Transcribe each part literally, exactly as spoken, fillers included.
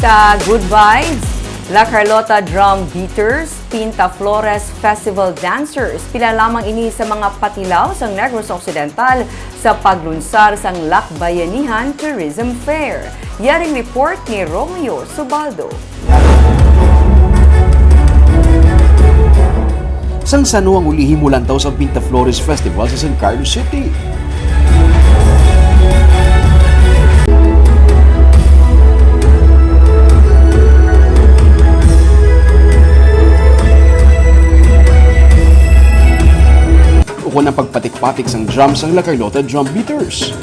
Sa Good Vibes, La Carlota Drum Beaters, Pinta Flores Festival Dancers, pila lamang ini sa mga patilaw sang Negros Occidental sa paglunsar sang Lakbayanihan Tourism Fair. Yaring report ni Romeo Subaldo. Sang sano ang ulihi mo lantaw sa Pinta Flores Festival sa San Carlos City? Ukon ang pagpatik-patik sang drum sang La Carlota Drum Beaters.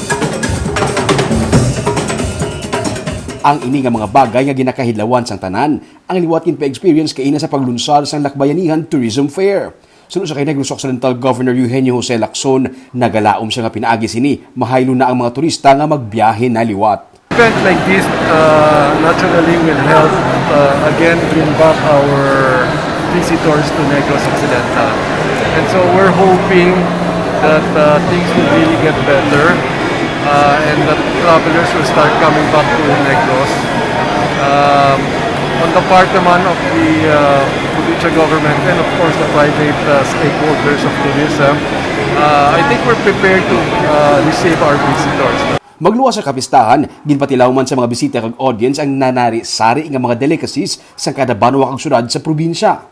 Ang ini nga mga bagay nga ginakahidlawan sang tanan, ang liwat ginpa-experience kaina sa paglunsar sang Lakbayanihan Tourism Fair. Suno sa kay Negros Occidental Governor Eugenio Jose Lacson, nagalaom siya nga pinaagi sini, mahaylo na ang mga turista nga magbiyahe na liwat. Event like this uh, naturally will help uh, again bring back our visitors to Negros Occidental. And so we're hoping that uh, things will really get better uh, and that travelers will start coming back to Negros. Um, on the part naman of the uh, provincial government and of course the private uh, stakeholders of tourism, uh, I think we're prepared to uh, receive our visitors. Magluwas sa kapistahan, ginpatilaw man sa mga bisita kag audience ang nanari-sari nga mga delicacies sang kada banwa kag syudad sa probinsya.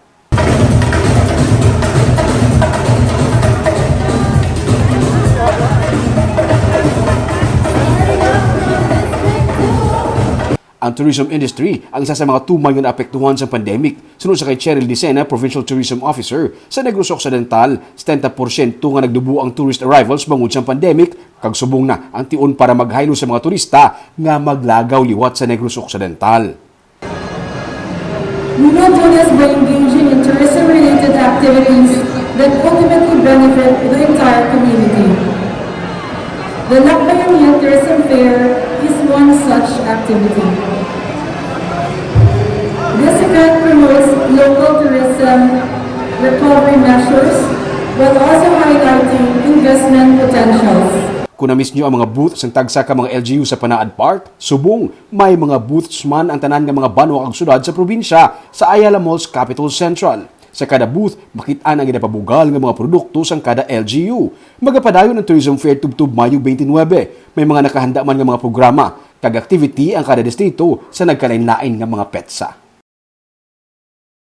Ang tourism industry ang isa sa mga tuman nga naapektuhan sang pandemic. Suno sa kay Cheryl Dicena, Provincial Tourism Officer sa Negros Occidental, setenta porsyento nga nagdubo ang tourist arrivals bangod sang pandemic, kag subong na ang tion para maghaylo sa mga turista nga maglagaw liwat sa Negros Occidental. We will do this by engaging in tourism-related activities that ultimately benefit the entire community. The Lakbayanihan Tourism Fair is one such activity. This event promotes local tourism recovery measures while also highlighting investment potentials. Kung na-miss nyo ang mga booth sang tagsa ka mga L G U sa Panaad Park, subong may mga booths man ang tanan nga mga banwa kag syudad sa probinsya sa Ayala Mall's Capitol Central. Sa kada booth, makit-an ang ginapabugal nga mga produkto sang kada L G U. Magapadayon ang Tourism Fair tubtob Mayo twenty-nine. May mga nakahanda man nga mga programa kag activity ang kada distrito sa nagkalain-lain nga mga petsa.